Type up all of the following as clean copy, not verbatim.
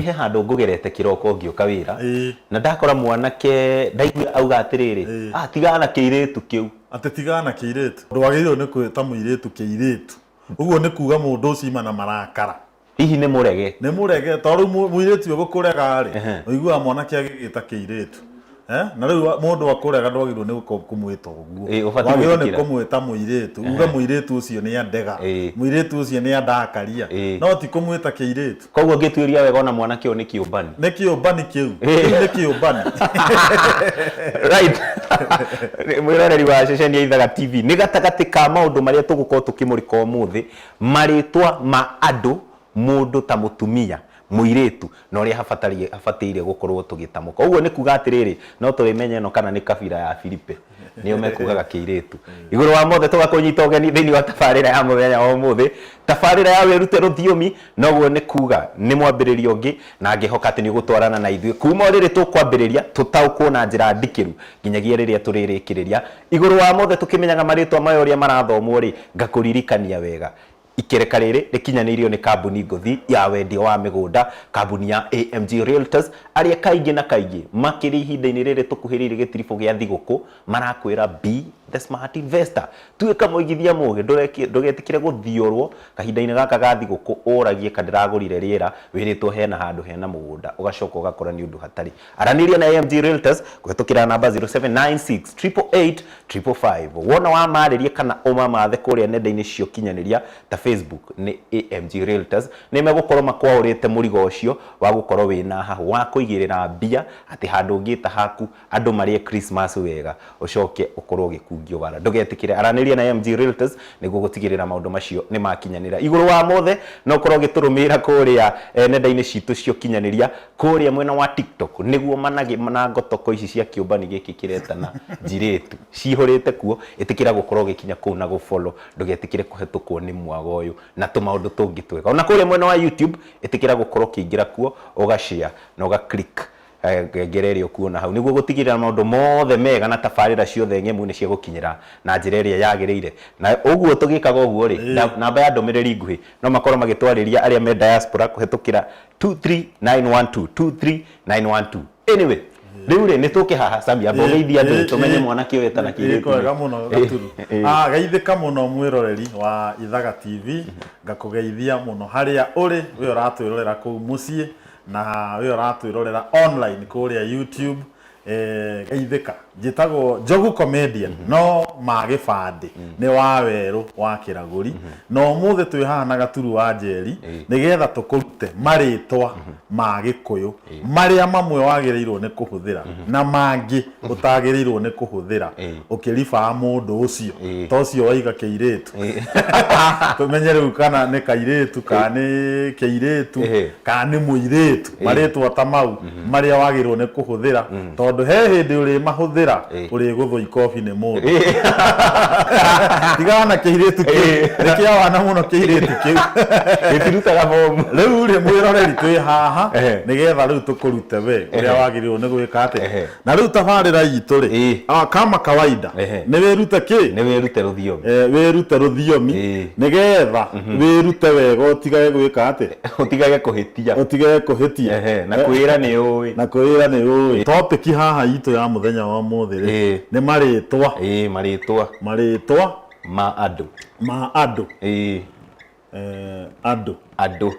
Sami, he handũ ngũgerete kĩroko ngĩũka wĩra na ndakora mwanake, ndaigua auga atĩrĩrĩ, "Ah, tigana na kĩirĩtu kĩu." Atĩ tigana na kĩirĩtu? Ndwagĩrĩirwo nĩ kwĩta mũirĩtu kĩirĩtu. Ũguo nĩ kuga mũndũ ũcio ima na marakara. Hihi nĩ mũrege? Nĩ mũrege, tondũ rĩu mũirĩtu egũkũrega rĩ, ũiguaga mwanake agĩgĩta kĩirĩtu. Eh? Na rĩu mũndũ akũrega ndwagĩrĩirwo nĩ kũmwĩta ũguo. Ĩ, ũbatiĩ Wagĩrĩirwo nĩ gwĩtĩkĩra. kũmwĩta mũirĩtu. Uge mũirĩtu ũcio nĩ andega. Mũirĩtu ũcio nĩ andakaria. No ti kũmwĩta kĩirĩtu. Koguo ngĩtuĩria wega ona mwanake ũyũ nĩ kĩũmbani. Nĩ kĩũmbani kĩu. Kĩu nĩ kĩũmbani. Right. Mwĩroreri wa ceceni ya Ithaga TV, nĩ gatagatĩ ka maũndũ marĩa tũgũkorwo tũkĩmũrĩka ũmũthĩ, marĩtwa ma andũ, mũndũ ta mũtumia, mũirĩtu, na ũrĩa habataire gũkorwo tũgĩtamũka. Ũguo nĩ kuga atĩrĩrĩ, no tũrĩmenya ĩno kana nĩ kabira ya Filipe, nĩo mekugaga kĩirĩtu. Igũrũ wa mothe tũgakũnyita ũgeni thĩinĩ wa tabarĩra ya mũthenya wa ũmũthĩ, tabarĩra ya wĩrute rũthiomi, na ũguo nĩ kuga nĩ mwambĩrĩrio ũngĩ, na ngĩhoka atĩ nĩ ũgũtwarana na ithuĩ kuma o rĩrĩ tũkwambĩrĩria, tũtaũkwo na njĩra ndikĩru nginyagia rĩrĩa tũrĩrĩkĩrĩria. Igũrũ wa mothe tũkĩmenyaga marĩtwa maya ũrĩa marathomwo rĩ, ngakũririkania wega. Ikereka rĩrĩ rĩkinyanĩirio nĩ kambuni ngũthi ya wendia wa mĩgũnda, kambuni ya AMG Realtors, arĩa kaingĩ na kaingĩ, makĩria ihinda-inĩ rĩrĩ tũkuhĩrĩirie gĩtiribũ gĩa thigũkũ, marakwĩra be the smart investor. Tuĩka mũigithia mũgĩ, ndũgetĩkĩre gũthiorwo kahinda-inĩ gaka ga thigũkũ ũragie ka ndĩragũrire rĩera wĩrĩtwo hena handũ hena mũgũnda, ũgacoka ũgakora nĩ ũndũ hatarĩ. Aranĩria na AMG Realtors kũhĩtũkĩra namba 0796 888 555. Wona wamarĩria kana ũmamathe kũrĩa nenda-inĩ cia ũkinyanĩria ta Facebook nĩ AMG Realtors, nĩ megũkorwo makwaũrĩte mũrigo ũcio wa gũkorwo wĩna hahũ wa kũigĩrĩra mbia atĩ handũ ũngĩta haku andũ marĩe Christmas wega ũcoke ũkorwo ũgĩkungio wara. Ndũgetĩkĩre, aranĩria na AMG Realtors nĩguo gũtigĩrĩra maũndũ macio nĩ makinyanĩra. Igũrũ wa mothe no ũkorwo ũgĩtũrũmĩrĩra kũrĩa nenda-inĩ citũ cia ũkinyanĩria kũrĩa mwena wa TikTok nĩguo managĩ na ngotoko ici cia kĩũmbani gĩkĩ kĩretana njirĩtu cihũrĩte kuo. Ĩtĩkĩra gũkorwo ũgĩkinya kũu na gũ follow, ndũgetĩkĩre kũhetũkwo nĩ mwago ũyũ na tũmaũndũ tũngĩ twega. Ona kũrĩa mwena wa YouTube ĩtĩkĩra gũkorwo ũkĩingĩra kuo ũga share na ũga click ngengere ĩrĩa ũkuona hau nĩguo gũtigĩrĩra maũndũ mothe mega na tabarĩra ciothe ng'emu nĩ ciagũkinyĩra na njĩra ĩrĩa yagĩrĩire. Na ũguo tũgĩkaga ũguo rĩ, namba ya ndũmĩrĩri nguhĩ no makorwo magĩtwarĩria arĩa me diaspora kũhetũkĩra 23912, 23912. Anyway, rĩu rĩ nĩ tũke haha Sami, amba ũgeithie andũ tũmenye mwanake ũyũ etana kĩirĩtu. Kwega mũno Gaturu. Ah, geithĩka mũno mwĩroreri wa Ithaga TV, ngakũgeithia mũno harĩa ũrĩ, we ũratwĩrorera kũu mũciĩ na we ũratwĩrorera online kũrĩa YouTube. Geithĩka. Njĩtagwo Njogu Comedian, no ma gĩbandĩ nĩ wa werũ wa kĩragũri. Na ũmũthĩ twĩ haha na Gaturu wa Njeri nĩgetha tũkũrute marĩtwa ma Gĩkũyũ marĩa mamwe wagĩrĩirwo nĩ kũhũthĩra na mangĩ ũtagĩrĩirwo nĩ kũhũthĩra ũkĩribaa mũndũ ũcio ta ũcio waiga kĩirĩtu. Tũmenye rĩu kana nĩ kairĩtu kana nĩ kĩirĩtu kana nĩ mũirĩtu. Marĩtwa ta mau marĩa wagĩrĩirwo nĩ kũhũthĩra tondũ he hĩndĩ ũrĩmahũthĩra ũrĩgũthwo ikobi nĩ mũndũ. Tigana na kĩirĩtu kĩu, nĩ kĩa wana mũno kĩirĩtu kĩu. Gĩtirutaga bomu. Rĩu rĩ mwĩroreri twĩ haha nĩgetha rĩu tũkũrute we ũrĩa wagĩrĩirwo nĩ gwĩka atĩa. Na rĩu tabarĩra itũ rĩ, kama kawaida nĩ wĩrute kĩ? Nĩ wĩrute rũthiomi. Wĩrute rũthiomi nĩgetha wĩrute wega ũtigage gwĩka atĩa? Ũtigage kũhĩtia. Ũtigage kũhĩtia. Ehe, na kwĩra nĩ ũĩ. Na kwĩra nĩ ũĩ. Topic haha itũ ya mũthenya wa ũmũthĩ rĩ, nĩ marĩtwa. Ĩĩ, marĩtwa. Marĩtwa. Ma andũ. Ma andũ. Ĩĩ. Andũ. Andũ.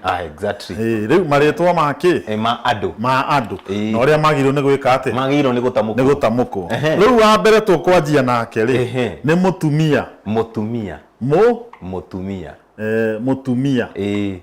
Ah, exactly. Ĩĩ, rĩu marĩtwa ma kĩ? Ĩ, ma andũ. Ma andũ. Ĩĩ. Na ũrĩa magĩrĩirwo nĩ gwĩka atĩa? Magĩrĩirwo nĩ gũtamũkwo. Nĩ gũtamũkwo. Ehe. Rĩu wa mbere tũkwanjia nake rĩ, Ehe. nĩ mũtumia. Mũtumia. Mũ? Mũtumia. Mũtumia. Ĩĩ.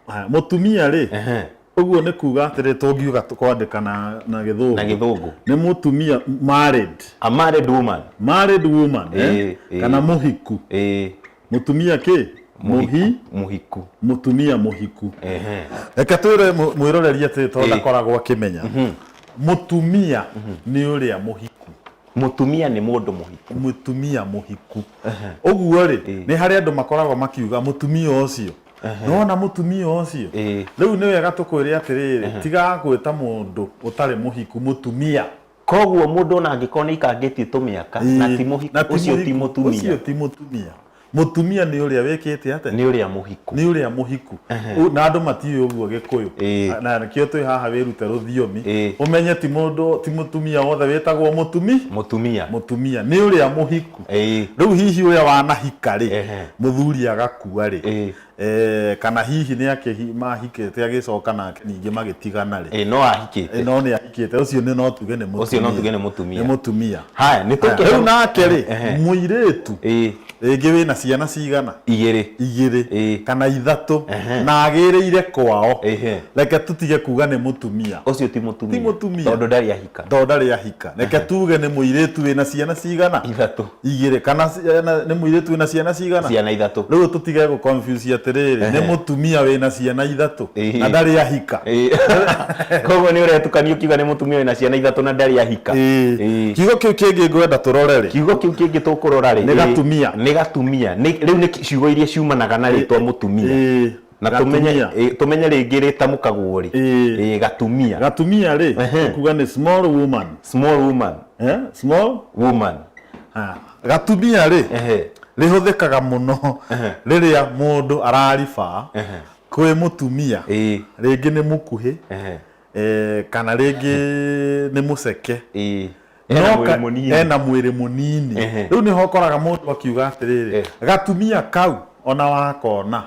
Haya, mũtumia rĩ, Ehe. ũguo nĩ kuga atĩrĩ, tũngiuga kwandĩka na gĩthũngũ. Na gĩthũngũ. Nĩ mũtumia married. A married woman. Married woman, eh? Ĩĩ, ĩĩ. Kana mũhiku. Ĩĩ. Mũtumia kĩ? Mũhi? Mũhiku. Mũtumia mũhiku. Ehe. Reke twĩre mwĩroreri atĩrĩ tondũ Ĩĩ. ndakoragwo akĩmenya. Mũtumia nĩ ũrĩa mũhiku. Mũtumia nĩ mũndũ mũhiku. Mũtumia mũhiku. Ũguo rĩ, nĩ harĩ andũ makoragwo makiuga mũtumia ũcio. Nĩwona mũtumia ũcio? Rĩu nĩ wega tũkwĩre atĩrĩrĩ, tigaga gwĩta mũndũ ũtarĩ mũhiku mũtumia. Koguo mũndũ ona angĩkorwo nĩ aikangĩtie tũmĩaka na ti mũhiku, Na ti ũcio ti mũhiku, mũtumia. Ũcio ti mũtumia. Mũtumia nĩ ũrĩa wĩkĩte atĩa? Nĩ ũrĩa mũhiku. Nĩ ũrĩa mũhiku. Na andũ matiũĩ ũguo Gĩkũyũ. Na nĩkĩo twĩ haha wĩrute rũthiomi. Ũmenye ti mũndũ, ti mũtumia wothe wĩtagwo mũtumi. Mũtumia. Mũtumia nĩ ũrĩa mũhiku. Rĩu hihi ũrĩa wanahika rĩ, mũthuri agakua rĩ, kana hihi nĩ akĩhi mahikĩte agĩcoka nake ningĩ magĩtigana rĩ. No ahikĩte. No nĩ ahikĩte, ũcio nĩ no tuge nĩ mũtumia. Ũcio no tuge nĩ mũtumia. Nĩ mũtumia. Haya, nĩ tũkĩ Rĩu nake rĩ, mũirĩtu rĩngĩ wĩna ciana cigana? Igĩrĩ. Igĩrĩ kana ithatũ na agĩrĩire kwao. Reke tũtige kuga nĩ mũtumia. Ũcio ti mũtumia. Ti mũtumia. Tondũ ndarĩ ahika. Tondũ ndarĩ ahika. Reke tuge nĩ mũirĩtu wĩna ciana cigana? Ithatũ. Igĩrĩ kana nĩ mũirĩtu wĩna ciana cigana? Ciana ithatũ. Rĩu tũtige gũ confuse atĩrĩrĩ, nĩ mũtumia wĩna ciana ithatũ na ndarĩ ahika. Koguo nĩ ũretukania ũkiuga nĩ mũtumia wĩna ciana ithatũ na ndarĩ ahika. Kiugo kĩu kĩngĩ ngwenda tũrore rĩ. Kiugo kĩu kĩngĩ tũkũrora rĩ. Nĩ gatumia. Nĩ gatumia. Rĩu nĩ ciugo iria ciumanaga na rĩtwa mũtumia. Na tũmenye tũmenye rĩngĩ rĩtamũkagwo rĩ. Gatumia. Gatumia rĩ, kuga nĩ small woman. Small woman. Small woman. Gatumia rĩ, rĩhũthĩkaga mũno rĩrĩa mũndũ arariba kwĩ mũtumia, rĩngĩ nĩ mũkuhĩ, kana rĩngĩ nĩ mũceke. Ena mwĩrĩ mũnini. Rĩu nĩho ũkoraga mũndũ akiuga atĩrĩrĩ, gatumia kau ona wakona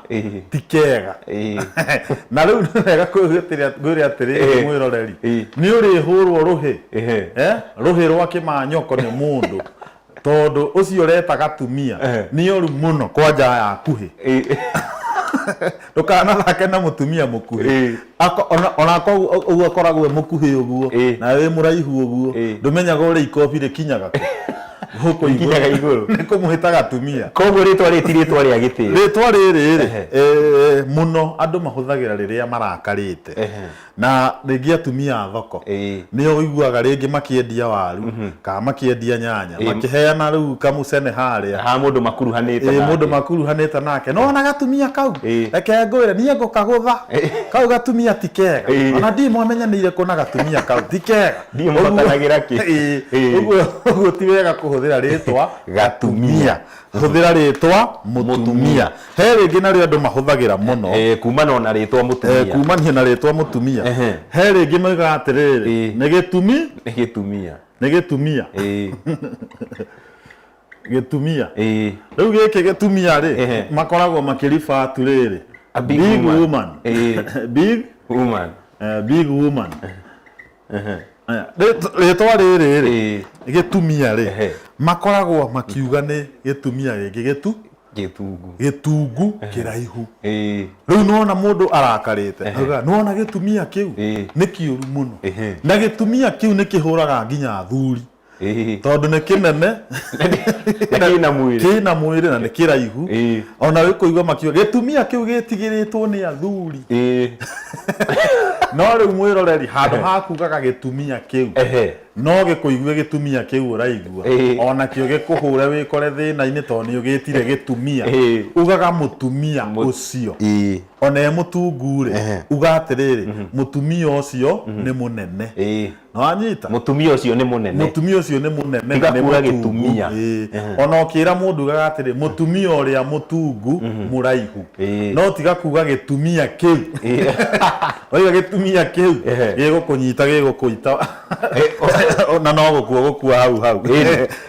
ti kega. Na rĩu nĩ wega kwĩre atĩrĩrĩ mwĩroreri, nĩ ũrĩhũrwo rũhĩ, rũhĩ rwa kĩmanyoko nĩ mũndũ, tondũ ũcio ũreta gatumia nĩ ũru mũno kwanja yakuhĩ. Ndũkanathake na mũtumia mũkuhĩ. Ona ũguo akoragwo e mũkuhĩ ũguo, na wĩ mũraihu ũguo, ndũmenyaga ũrĩa ikobi rĩkinyaga kũ. Gũkũ igũrũ. Nĩ kũmwĩta gatumia. Koguo rĩtwa rĩrĩ ti rĩtwa rĩa gĩtĩo. Rĩtwa rĩrĩ rĩ, mũno andũ mahũthagĩra rĩrĩa marakarĩte. Na rĩngĩ atumia a thoko nĩo ũiguaga rĩngĩ makĩendia waru kana makĩendia nyanya, makĩheana rĩu kamũcene harĩa. Ha mũndũ makuruhanĩte nake. Mũndũ makuruhanĩte nake. No ona gatumia kau, reke ngwĩre niĩ ngũkagũtha. Kau gatumia ti kega. Ona ndiĩ mwamenyanĩire kũ na gatumia kau ti kega. Ndiĩ mũhotanagĩra kĩ. Ũguo ti wega kũhũthĩra rĩtwa gatumia. Hũthĩra rĩtwa mũtumia. He rĩngĩ narĩo andũ mahũthagĩra mũno. Kumana na rĩtwa mũtumia. Kumania na rĩtwa mũtumia. He rĩngĩ moigaga atĩrĩrĩ, nĩ gĩtumi. Nĩ gĩtumia. Nĩ gĩtumia. Gĩtumia. Rĩu gĩkĩ gĩtumia rĩ, makoragwo makĩriba tu rĩrĩ. Big woman. Big woman. Big woman. Rĩtwa rĩrĩ rĩ, gĩtumia rĩ, makoragwo makiuga nĩ gĩtumia gĩkĩ gĩtu gĩtungu. Gĩtungu kĩraihu. Rĩu nĩwona mũndũ arakarĩte, auga nĩwona gĩtumia kĩu nĩ kĩũru mũno. Na gĩtumia kĩu nĩ kĩhũraga nginya athuri. Tondũ nĩ kĩnene na kĩna mwĩrĩ. Kĩna mwĩrĩ na nĩ kĩraihu. Ona wĩkũigua makiuga gĩtumia kĩu gĩtigĩrĩtwo nĩ athuri. No rĩu mwĩroreri handũ ha kugaga gĩtumia kĩu, no gĩkũigue gĩtumia kĩu ũraigua, ona kĩo gĩkũhũre wĩkore thĩna-inĩ tondũ nĩ ũgĩtire gĩtumia. Ugaga mũtumia ũcio. Ona e mũtungu rĩ, uga atĩrĩrĩ, mũtumia ũcio nĩ mũnene. Nĩwanyita? Mũtumia ũcio nĩ mũnene. Mũtumia ũcio nĩ mũnene. Tiga kuga gĩtumia. Ona ũkĩra mũndũ ugaga atĩrĩ, mũtumia ũrĩa mũtungu mũraihu. No tiga kuga gĩtumia kĩu. Waiga gĩtumia kĩu, gĩgũkũnyita, gĩgũkũita. Na no gũkua gũkua hau hau.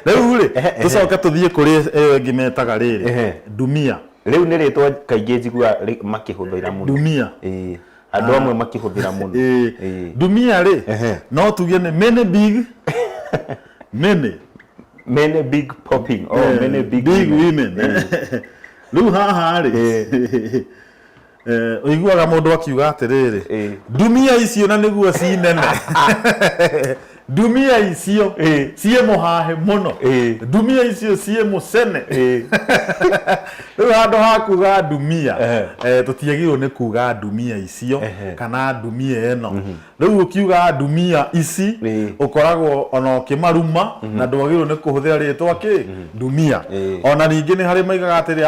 Rĩu rĩ, tũcoke tũthiĩ kũrĩ ĩyo ĩngĩ metaga rĩrĩ, ndumia. Rĩu nĩ rĩtwa kaingĩ njiguaga makĩhũthĩra mũno. Ndumia. Andũ amwe makĩhũthĩra mũno. Ndumia rĩ, no tuge nĩ many big, many. Many big popping, oh, many big women. Rĩu haha rĩ, ũiguaga mũndũ akiuga atĩrĩrĩ, ndumia icio na nĩguo ci nene. Ndumia icio ciĩ mũhahe mũno. Ndumia icio ciĩ mũcene. Rĩu handũ ha kuga ndumia, tũtiagĩrĩirwo nĩ kuga ndumia icio kana ndumia ĩno. Rĩu ũkiuga ndumia ici, ũkoragwo ona ũkĩmaruma na ndwagĩrĩirwo nĩ kũhũthĩra rĩtwa kĩ? Ndumia. Ona ningĩ nĩ harĩ maigaga atĩrĩ,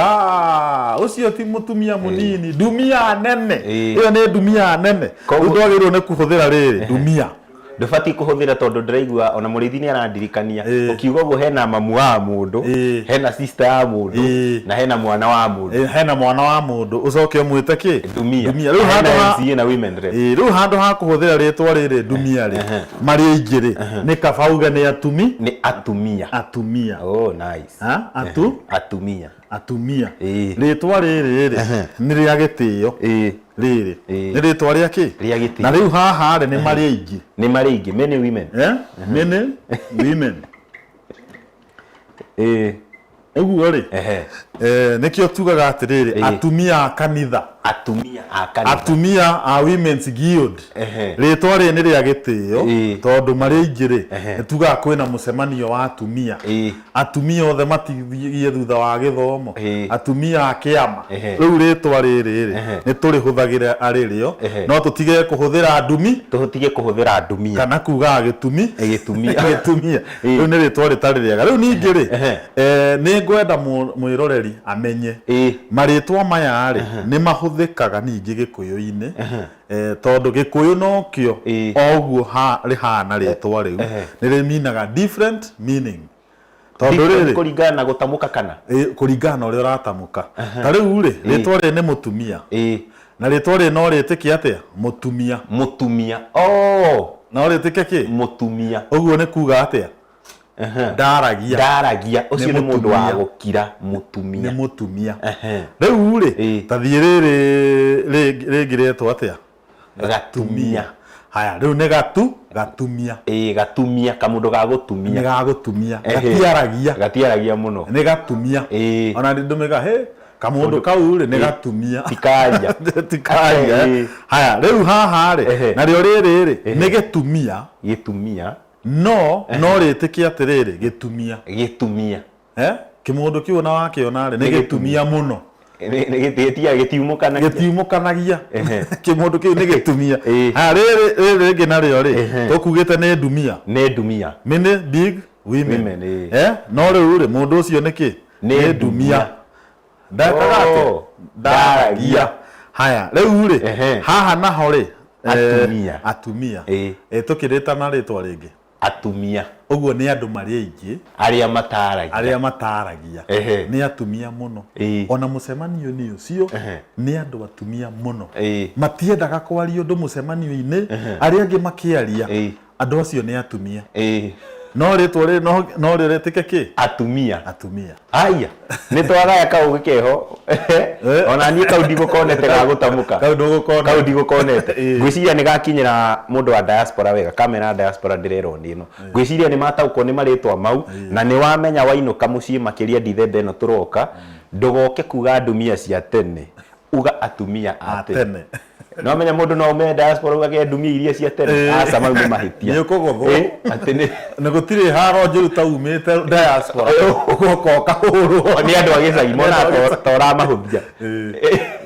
ũcio ti mũtumia mũnini, ndumia nene. Ĩyo nĩ ndumia nene. Rĩu ndwagĩrĩirwo nĩ kũhũthĩra rĩrĩ, ndumia. Ndũbatiĩ kũhũthĩra tondũ ndĩraigua ona mũrĩithi nĩ arandirikania. Ũkiuga ũguo hena mamu wa mũndũ, hena sister ya mũndũ, na hena mwana wa mũndũ. Hena mwana wa mũndũ ũcoke ũmwĩte kĩ? Ndumia. Ndumia. Rĩu Hena handũ ha MCA na women rep. Rĩu handũ ha kũhũthĩra rĩtwa rĩrĩ ndumia rĩ, marĩ aingĩ rĩ, nĩ kaba uge nĩ atumi. Nĩ atumia. Atumia. Oh, nice. Ha? Atu? Atumia. Atumia. Rĩtwa rĩrĩ rĩ, nĩ rĩa gĩtĩo. Rĩrĩ nĩ rĩtwa rĩa kĩ? Rĩa gĩtĩo. Na rĩu haha rĩ, nĩ marĩ aingĩ. Nĩ marĩ aingĩ, many women. Many women. Ũguo rĩ, nĩkĩo tugaga atĩrĩrĩ, atumia a kanitha. Atumia a kanitha. Atumia a Women's Guild. Rĩtwa rĩrĩ nĩ rĩa gĩtĩo, tondũ marĩ aingĩ rĩ, nĩ tugaga kwĩna mũcemanio wa atumia. Atumia othe matithiĩ thutha wa gĩthomo. Atumia a kĩama. Rĩu rĩtwa rĩrĩ rĩ, nĩ tũrĩhũthagĩra arĩ rĩo, no tũtige kũhũthĩra ndumi. Tũtige kũhũthĩra ndumia. Kana kugaga gĩtumi. Gĩtumia. Gĩtumia. Rĩu nĩ rĩtwa rĩtarĩ rĩega. Rĩu ningĩ rĩ, nĩ ngwenda mwĩroreri amenye marĩtwa maya rĩ, nĩ mahũthĩkaga ningĩ Gĩkũyũ-inĩ, tondũ Gĩkũyũ nokĩo o ũguo rĩhana rĩtwa rĩu, nĩ rĩminaga different meaning. Tondũ rĩrĩ, kũringana na gũtamũka kana? Kũringana na ũrĩa ũratamũka. Ta rĩu rĩ, rĩtwa rĩrĩ nĩ mũtumia. Na rĩtwa rĩrĩ no rĩtĩke atĩa? Mũtumia. Mũtumia. Oh! No rĩtĩke kĩ? Mũtumia. Ũguo nĩ kuga atĩa? Ndaragia. Ndaragia. Ũcio nĩ mũndũ wa gũkira. Mũtumia. Nĩ mũtumia. Rĩu rĩ, ta thiĩ rĩrĩ rĩngĩ rĩetwo atĩa? Gatumia. Haya, rĩu nĩ gatumia. Gatumia, kamũndũ ga gũtumia. Nĩ ga gũtumia. Gatiaragia. Gatiaragia mũno. Nĩ gatumia. Ona ndũmĩga, he, kamũndũ kau rĩ, nĩ gatumia. Tikaria. Tikaria. Haya, rĩu haha rĩ, narĩo rĩrĩ rĩ, nĩ gĩtumia. Gĩtumia. No, no rĩtĩkie atĩrĩrĩ, gĩtumia. Gĩtumia. Kĩmũndũ kĩu ona wakĩona rĩ, nĩ gĩtumia mũno. Gĩtiumũkanagia. Gĩtiumũkanagia. Kĩmũndũ kĩu nĩ gĩtumia. Haya, rĩrĩ rĩngĩ narĩo rĩ, tũkugĩte nĩ ndumia. Nĩ ndumia. Many big women. No rĩu rĩ, mũndũ ũcio nĩ kĩ? Nĩ ndumia. Ndekaga atĩa? Ndaragia. Haya, rĩu rĩ, haha naho rĩ, Atumia. Atumia. Tũkĩrĩta na rĩtwa rĩngĩ. Atumia. Ũguo nĩ andũ marĩ aingĩ. Arĩa mataragia. Arĩa mataragia. Nĩ atumia mũno. Ona mũcemanio-inĩ ũcio nĩ andũ atumia mũno. Matiendaga kwaria ũndũ mũcemanio-inĩ, arĩa angĩ makĩaria. Andũ acio nĩ atumia. No rĩtwa rĩrĩ no rĩrĩtĩke kĩ? Atumia. Atumia. Aya, nĩ twagaya kaũgĩ keho. Ona niĩ kau ndigũkonete ga gũtamũka. Kau ndũgũkonete. Kau ndigũkonete. Ngwĩciria nĩ gakinyĩra mũndũ wa diaspora wega, kamera ya diaspora ndĩrerwo nĩ ĩno. Ngwĩciria nĩ mataũkwo nĩ marĩtwa mau, na nĩ wamenya wainũka mũciĩ makĩria Dithemba ĩno tũroka, ndũgoke kuga ndumia cia tene, uga atumia a tene. No menya mũndũ no ume diaspora ugage ndumia iria cia tene. Aca mau nĩ mahĩtia. Nĩ ũkũgũthwo. Atĩ nĩ nĩ gũtirĩ haro njũru ta umĩte diaspora. Ũgoka ũkahũrwo. Nĩ andũ a gĩcagi monaga ta ũramahũthia.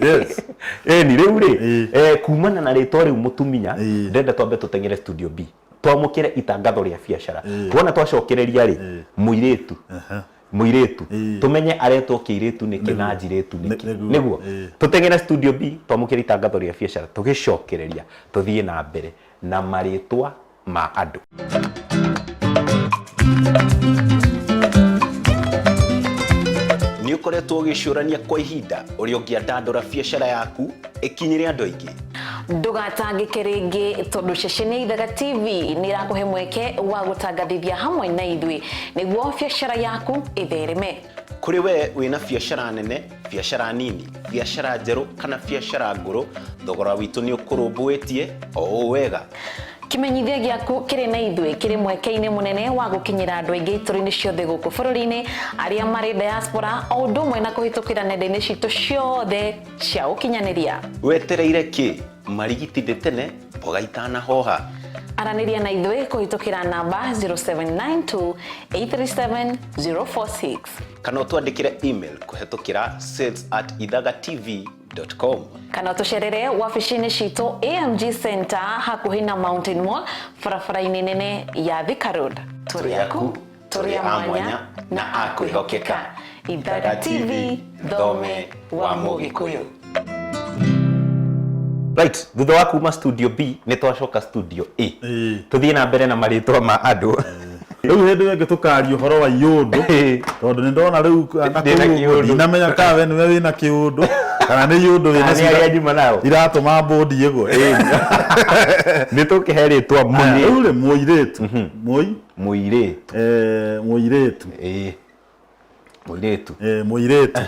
Yes. Ĩni rĩu rĩ, kumana na rĩtwa rĩu mũtumia, ndĩrenda twambe tũteng'ere studio B. Twamũkĩre itangatho rĩa biacara. Tuona twacokereria rĩ, mũirĩtu. Mũirĩtu. Tũmenye aretwo kĩirĩtu nĩkĩ na njirĩtu nĩkĩ. Nĩguo. Tũteng'ere studio B, twamũkĩre itangatho rĩa biacara, tũgĩcokereria tũthiĩ na mbere na marĩtwa ma andũ. Nĩ ũkoretwo ũgĩcũrania kwa ihinda ũrĩa ũngĩandandũra biacara yaku ĩkinyĩre andũ aingĩ. Ndũgatangĩke rĩngĩ tondũ ceceni ya Ithaga TV nĩ ĩrakũhe mweke wa gũtangathithia hamwe na ithuĩ nĩguo biacara yaku ĩthereme. Kũrĩ we wĩna biacara nene, biacara nini, biacara njerũ kana biacara ngũrũ, thogora witũ nĩ ũkũrũmbũĩtie o ũũ wega. Kĩmenyithia gĩaku kĩrĩ na ithuĩ kĩrĩ mweke-inĩ mũnene wa gũkinyĩra andũ aingĩ itũra-inĩ ciothe gũkũ bũrũri-inĩ arĩa marĩ diaspora o ũndũ ũmwe na kũhĩtũkĩra nenda-inĩ citũ ciothe cia ũkinyanĩria. Wetereire kĩ? Marigiti ndĩ tene mboga itanahoha. Aranĩria na ithuĩ kũhĩtũkĩra namba 0792 837 046. Kana ũtwandĩkĩre email kũhĩtũkĩra sales@ithagatv.com. Kana ũtũcerere wabici-inĩ citũ AMG Center hakuhĩ na Mountain Mall barabara-inĩ nene ya Thika Road. Tũrĩ aku, tũrĩ a mwanya na a kwĩhokeka. Ithaga TV, thome wa Mũgĩkũyũ. Right, thutha wa kuma studio B nĩ twacoka studio A. Tũthiĩ na mbere na marĩtwa ma andũ. Rĩu hĩndĩ ĩyo ĩngĩ tũkaria ũhoro wa iũndũ, tondũ nĩ ndona rĩu na Ndĩna kũu ũguo kĩũndũ. ndinamenya kana we nĩwe wĩna kĩũndũ kana nĩ iũndũ wĩna Kana nĩ arĩa nyuma nao. iratũma mbũndi ĩgwe. Nĩ tũkĩhe rĩtwa Aya, mũirĩtu. Rĩu rĩ, mũirĩtu, mũi Mũirĩtu. Mũirĩtu. Ĩĩ. Mũirĩtu. Mũirĩtu,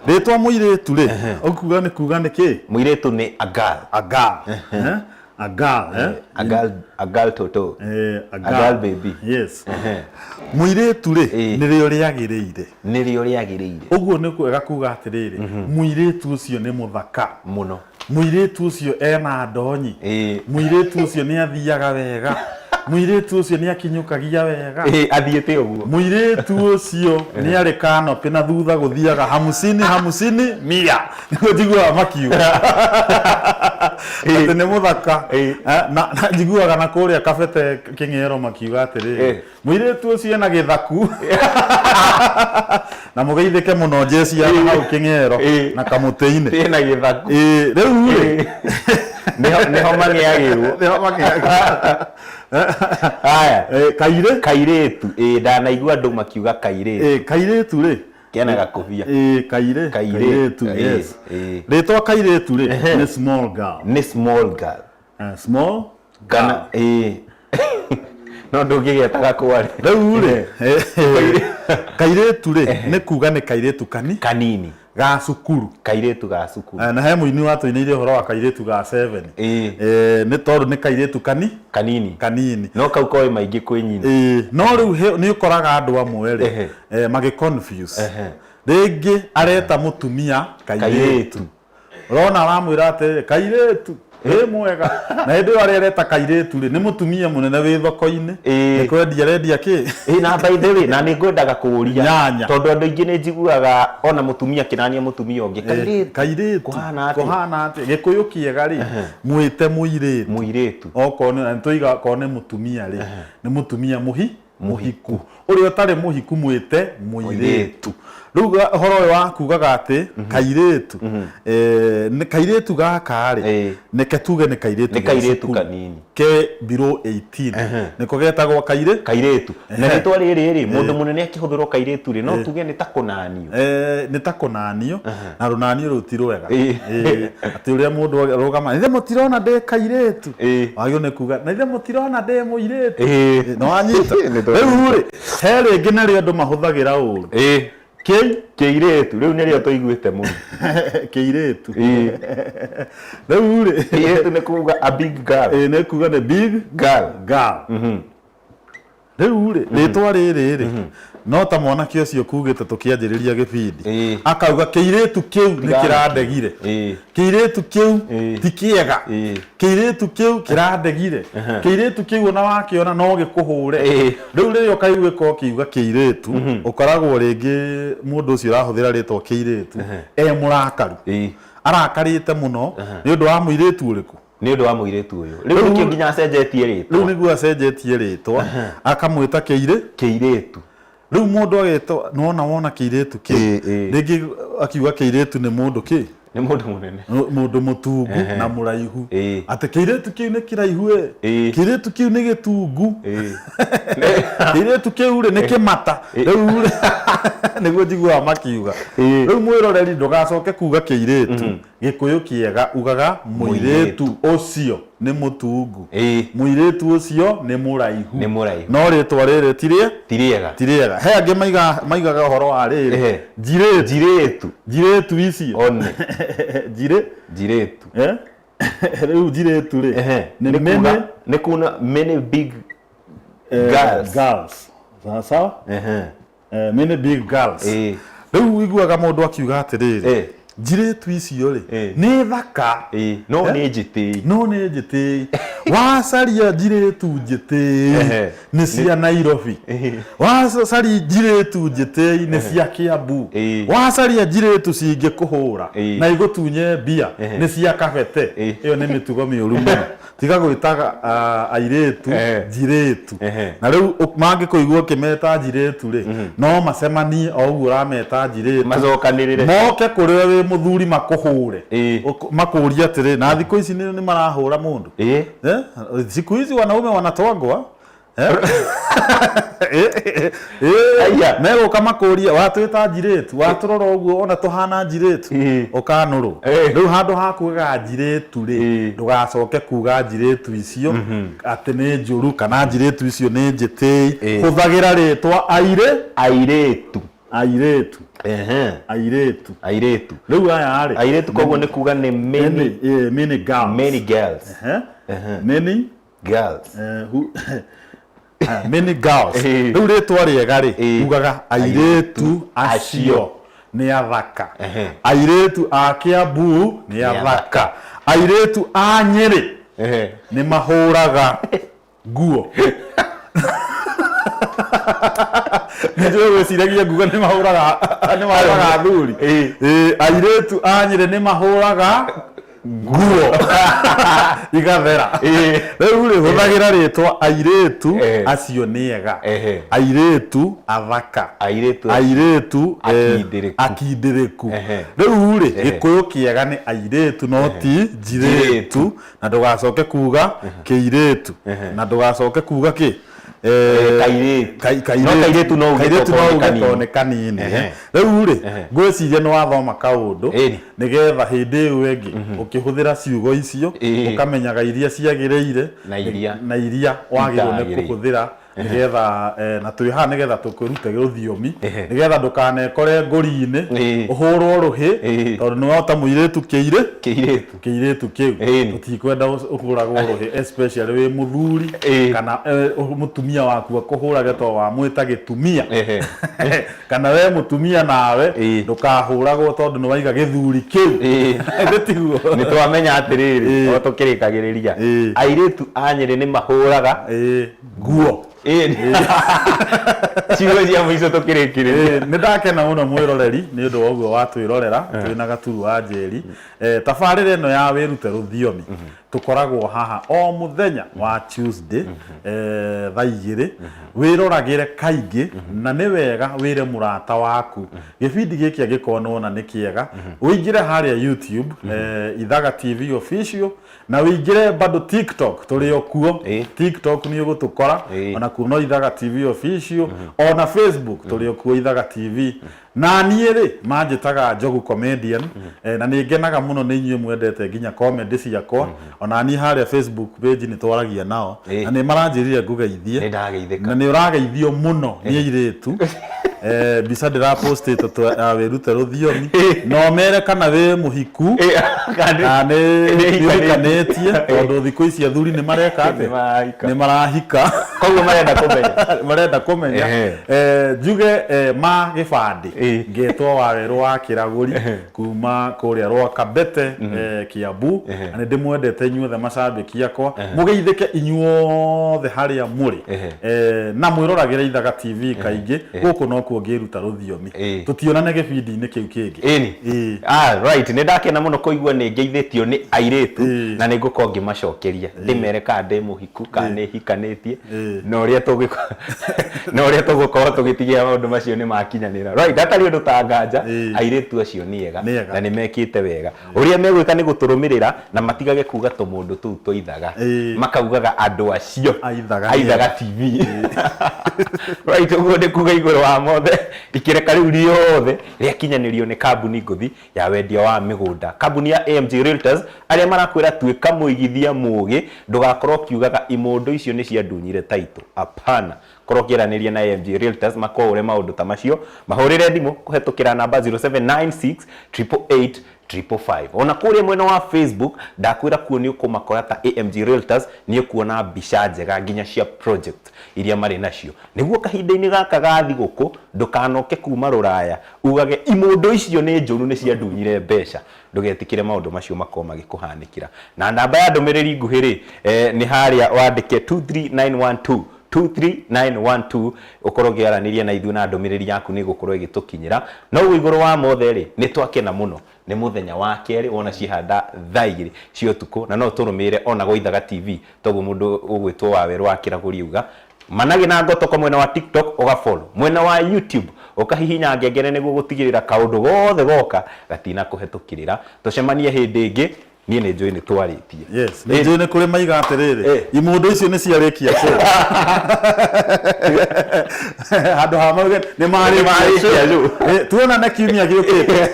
rĩtwa mũirĩtu rĩ, ũkuga nĩ kuga nĩ kĩ? Mũirĩtu nĩ a girl. A girl, eh? A girl, eh? A girl, a girl toto. A A girl baby. Yes. Mũirĩtu rĩ, nĩrĩo rĩagĩrĩire. Nĩrĩo rĩagĩrĩire. Ũguo nĩ kwega kuga atĩrĩrĩ, mũirĩtu ũcio nĩ mũthaka mũno, mũirĩtu ũcio ena ndonyi, mũirĩtu ũcio nĩ athiaga wega, mũirĩtu ũcio nĩ akinyũkagia wega. Athiĩte ũguo. Mũirĩtu ũcio nĩ arĩ kanopĩ na thutha gũthiaga hamsini hamsini mia, nĩguo njiguaga makiuga atĩ nĩ mũthaka. Na njiguaga na kũrĩa kabete kĩng'ero makiuga atĩrĩrĩ, mũirĩtu ũcio ena gĩthaku, na mũgeithĩke mũno njeci ya hau kĩng'ero na kamũtĩ-inĩ. Ena gĩthaku. Rĩu rĩ, Nĩho magĩagĩrwo. Nĩho magĩagĩrwo. Haya. Kairĩ. Kairĩtu. Ĩĩ, ndanaigua andũ makiuga kairĩtu. Kairĩtu rĩ, Kena gakũbia. Kairĩ. Kairĩtu. Kairĩtu, yes. Rĩtwa kairĩtu rĩ, nĩ small girl. Nĩ small girl. Small Kana ĩĩ. No ndũngĩgetaga kwarĩ. Rĩu rĩ, kairĩtu rĩ, nĩ kuga nĩ kairĩtu kani kanini ga cukuru. Kairĩtu ga cukuru. Na he mũini watũinĩire ũhoro wa kairĩtu ga 7. Nĩ tondũ nĩ kairĩtu kani kanini kanini. No kau koĩ maingĩ kwĩ nyina. No rĩu nĩ ũkoraga andũ amwe rĩ, magĩ confuse. Rĩngĩ areta mũtumia kairĩtu. Ũrona aramwĩra atĩrĩrĩ, kairĩtu wĩ mwega, na hĩndĩ ĩyo arĩa areta kairĩtu rĩ, nĩ mũtumia mũnene wĩ thoko-inĩ, nĩ kwendia arendia kĩ? Na by the way, na nĩ ngwendaga kũũria Nyanya. tondũ andũ aingĩ nĩ njiguaga ona mũtumia akĩrania mũtumia ũngĩ, kairĩtu, kairĩtu, kũhana atĩa? Kũhana atĩa? Gĩkũyũ kĩega rĩ, mwĩte mũirĩtu. Mũirĩtu. Okorwo nĩ, na nĩtũiga okorwo nĩ mũtumia rĩ, nĩ mũtumia mũhiku. Ũrĩa ũtarĩ mũhiku mwĩte mũirĩtu. Rĩu ũhoro ũyũ wa kugaga atĩ kairĩtu, nĩ kairĩtu gaka rĩ, nĩke tuge nĩ kairĩtu Nĩ kairĩtu cukuru. kanini. Ke below 18. Nĩko getagwo kairĩ? Kairĩtu. Na rĩtwa rĩrĩ rĩ, mũndũ mũnene akĩhũthĩrwo kairĩtu rĩ, no tuge nĩ ta kũnanio. Nĩ ta kũnanio, na rũnanio rũu ti rwega. Atĩ ũrĩa mũndũ arũgama, ithe mũtirona ndĩ kairĩtu. Wagĩrĩirwo nĩ kuga, na ithe mũtirona ndĩ mũirĩtu. Nĩ wanyita? Rĩu rĩ, he rĩngĩ narĩo andũ mahũthagĩra ũru. Kĩ? Kĩirĩtu, rĩu nĩrĩo tũiguĩte mũno. Kĩirĩtu. Rĩu rĩ, Kĩirĩtu nĩ kuga a big girl. Nĩ kuga nĩ big girl. Girl. Rĩu rĩ, rĩtwa rĩrĩ rĩ, no ta mwanake ũcio kugĩte tũkĩanjĩrĩria gĩbindi, akauga kĩirĩtu kĩu nĩ kĩrandegire. Kĩirĩtu kĩu ti kĩega. Kĩirĩtu kĩu kĩrandegire. Kĩirĩtu kĩu ona wakĩona no gĩkũhũre. Rĩu rĩrĩa ũkaiguĩka ũkiuga kĩirĩtu, ũkoragwo rĩngĩ mũndũ ũcio ũrahũthĩra rĩtwa kĩirĩtu e mũrakaru. Arakarĩte mũno nĩ ũndũ wa mũirĩtu ũrĩkũ? Nĩ ũndũ wa mũirĩtu ũyũ. Rĩu nĩkĩo nginya acenjetie rĩtwa. Rĩu nĩguo acenjetie rĩtwa, akamwĩta kĩirĩ? Kĩirĩtu. Rĩu mũndũ agetwo, nĩwona wona kĩirĩtu kĩu, rĩngĩ akiuga kĩirĩtu nĩ mũndũ kĩ? Nĩ mũndũ mũnene. Mũndũ mũtungu na mũraihu. Atĩ kĩirĩtu kĩu nĩ kĩraihu ĩ, kĩirĩtu kĩu nĩ gĩtungu. Kĩirĩtu kĩu rĩ nĩ kĩmata. Rĩu rĩ, nĩguo njiguaga makiuga. Rĩu mwĩroreri ndũgacoke kuga kĩirĩtu, Gĩkũyũ kĩega ugaga mũirĩtu ũcio nĩ mũtungu, mũirĩtu ũcio nĩ mũraihu. Nĩ mũraihu. No rĩtwa rĩrĩ ti rĩega. Ti rĩega. Ti rĩega. He angĩ maigaga ũhoro wa rĩrĩ. Njirĩtu. Njirĩtu. Njirĩtu icio. One. Njirĩ. Njirĩtu. Rĩu njirĩtu rĩ, nĩ many Nĩ kuna many big girls. Girls. Sawa sawa? Many big girls. Rĩu ũiguaga mũndũ akiuga atĩrĩrĩ, njirĩtu icio rĩ, nĩ thaka. No nĩ njĩtĩi. No nĩ njĩtĩi. Wacaria njirĩtu njĩtĩi nĩ cia Nairobi. Wacaria njirĩtu njĩtĩi nĩ cia Kiambu. Wacaria njirĩtu cingĩkũhũra na igũtunye mbia nĩ cia Kabete. Ĩyo nĩ mĩtugo mĩũru mũno. Tiga gwĩtaga airĩtu njirĩtu. Na rĩu mangĩkũigua ũkĩmeta njirĩtu rĩ, no macemanie o ũguo ũrameta njirĩtu. Macokanĩrĩre. Moke kũrĩ we wĩ Mũthuri makũhũre, makũrie atĩrĩ, na thikũ ici nĩ marahũra mũndũ. Eh? Siku hizi wanaume wanatwangwa. Eh? Eh, Aya. Megũka makũrie, watwĩta njirĩtu, watũrora ũguo ona tũhana njirĩtu, ũkanũrwo. Rĩu handũ ha kugaga njirĩtu rĩ, ndũgacoke kuga njirĩtu icio atĩ nĩ njũru kana njirĩtu icio nĩ njĩtĩi. Hũthagĩra rĩtwa airĩ Airĩtu. Airĩtu. Airĩtu. Airĩtu. Rĩu aya rĩ, Airĩtu koguo nĩ kuga nĩ many. Many, many girls. Many girls. Many girls. Many girls. Rĩu rĩtwa rĩega rĩ, ugaga airĩtu acio nĩ athaka, airĩtu a Kiambu nĩ athaka, airĩtu a Nyĩrĩ nĩ mahũraga nguo. Nĩnjũĩ gwĩciragia nguga nĩ mahũraga athuri. Airĩtu a Nyĩrĩ nĩ mahũraga nguo igathera. Rĩu rĩ, hũthagĩra rĩtwa airĩtu acio nĩ ega, airĩtu athaka, airĩtu airĩtu akindĩrĩku. Akindĩrĩku. Rĩu rĩ, Gĩkũyũ kĩega nĩ airĩtu no ti njirĩtu, na ndũgacoke kuga kĩirĩtu, na ndũgacoke kuga kĩ. Kairĩtu. Kairĩtu. No kairĩtu no uge Kairĩtu tokorwo no nĩ uge kanini. tondũ nĩ kanini. Rĩu rĩ, ngwĩciria nĩ wathoma kaũndũ, nĩgetha hĩndĩ ĩyo ĩngĩ ũkĩhũthĩra ciugo icio, ũkamenyaga iria ciagĩrĩire na iria na iria wagĩrĩirwo nĩ itagĩrĩire. Kũhũthĩra, nĩgetha na twĩ haha nĩgetha tũkwĩrute rũthiomi, nĩgetha ndũkanekore ngũri-inĩ, ũhũrwo rũhĩ, tondũ nĩ wahota mũirĩtu kĩirĩ kĩirĩtu kĩirĩtu kĩu. Tũtikwenda ũhũragwo rũhĩ, especially wĩ mũthuri, kana mũtumia waku akũhũrage tondũ wamwĩta gĩtumia, kana we mũtumia nawe ndũkahũragwo tondũ nĩ waiga gĩthuri kĩu. Nĩ tiguo? Nĩ twamenya atĩrĩrĩ, o tũkĩrĩkagĩrĩria, airĩtu a Nyĩrĩ nĩ mahũraga nguo. Ciugo cia mũico tũkĩrĩkĩrĩria. Nĩ ndakena mũno mwĩroreri nĩ ũndũ wa ũguo watwĩrorera twĩna Gaturu wa Njeri. Tabarĩra ĩno ya Wĩrute Rũthiomi, tũkoragwo haha o mũthenya wa Tuesday thaa 2. Wĩroragĩre kaingĩ, na nĩ wega wĩre mũrata waku gĩbindi gĩkĩ angĩkorwo nĩwona nĩ kĩega. Ũingĩre harĩa YouTube, Ithaga TV Official, na wĩingĩre bado TikTok, tũrĩ o kuo. TikTok nĩ ũgũtũkora ona kuo no Ithaga TV Official, ona Facebook tũrĩ o kuo Ithaga TV. Na niĩ rĩ, manjĩtaga Njogu Comedian, na nĩ ngenaga mũno nĩ inyuĩ mwendete nginya comedy ciakwa. Ona niĩ harĩa Facebook page nĩ twaragia nao, na nĩ maranjĩrire ngũgeithie. Nĩ ndageithĩka. Na nĩ ũrageithio mũno nĩ airĩtu. Mbica ndĩrapostĩte ya Wĩrute Rũthiomi, na ũmere kana wĩ mũhiku kana nĩ nĩ ũhikanĩtie, tondũ thikũ ici athuri nĩ mareka atĩa? Nĩ marahika. Nĩ marahika. Koguo marenda kũmenya. Marenda kũmenya. Njuge ma gĩbandĩ ngetwo Wawerũ wa Kĩragũri kuma kũrĩa Rwakabete, Kiambu, na nĩ ndĩmwendete inyuothe macambĩki akwa. Mũgeithĩke inyuothe harĩa mũrĩ, na mwĩroragĩre Ithaga TV kaingĩ. Gũkũ nokuo ngĩruta rũthiomi. Tũtionane gĩbindi-inĩ kĩu kĩngĩ. Ĩni. Ah, right, nĩ ndakena mũno kũigua nĩ ngeithĩtio nĩ airĩtu, na nĩ ngũkorwo ngĩmacokeria ndĩmere kana ndĩ mũhiku kana nĩ hikanĩtie, na ũrĩa tũgũkorwo tũgĩtigĩra maũndũ macio nĩ makinyanĩra. Right, hatarĩ ũndũ ta nganja, airĩtu acio nĩ ega Nĩ ega. na nĩ mekĩte wega. Ũrĩa megwĩka nĩ gũtũrũmĩrĩra na matigage kuga tũmũndũ tũu twa Ithaga, makaugaga andũ acio a Ithaga. A Ithaga TV. Right, ũguo nĩ kuga igũrũ wa mothe, ikĩreka rĩu rĩothe rĩakinyanĩrio nĩ kambuni ngũthi ya wendia wa mĩgũnda, kambuni ya AMG Realtors, arĩa marakwĩra tuĩka mũigithia mũgĩ, ndũgakorwo ũkiugaga imũndũ icio nĩ ciandunyire title. Hapana, korwo ũkĩaranĩria na AMG Realtors makwaũre maũndũ ta macio. Mahũrĩre thimũ kũhetũkĩra namba 0796 888 555. Ona kũrĩa mwena wa Facebook, ndakwĩra kuo nĩ ũkũmakora ta AMG Realtors, nĩ ũkuona mbica njega nginya cia project iria marĩ nacio, nĩguo kahinda-inĩ gaka ga thigũkũ ndũkanoke kuma rũraya ugage imũndũ icio nĩ njũru, nĩ ciandunyire mbeca. Ndũgetĩkĩre maũndũ macio makorwo magĩkũhanĩkĩra. Na namba ya ndũmĩrĩri nguhĩ rĩ, nĩ harĩa wandĩke 23912, 23912, ũkorwo ũkĩaranĩria na ithuĩ na ndũmĩrĩri yaku nĩ ĩgũkorwo ĩgĩtũkinyĩra. No ũguo igũrũ wa mothe rĩ, nĩ twakena mũno, nĩ mũthenya wa kerĩ wona cihanda thaa 2 cia ũtukũ, na no tũrũmĩrĩre ona gwa Ithaga TV. Toguo mũndũ ũgwĩtwo Wawerũ wa Kĩragũri auga managĩ na ngotoko mwena wa TikTok, ũgafollow mwena wa YouTube. Ũkahihinya ngengere nĩguo gũtigĩrĩra kaũndũ gothe goka gatinakũhetũkĩrĩra. Tũcemanie hĩndĩ ĩngĩ. Niĩ nĩ njũĩ nĩ twarĩtie. Yes, nĩ njũĩ nĩ kũrĩ maiga atĩrĩrĩ, imũndũ icio nĩ ciarĩkia show. Handũ ha mauge nĩ marĩkia Nĩ marĩkia show. show. Tuonane kiumia gĩũkĩte.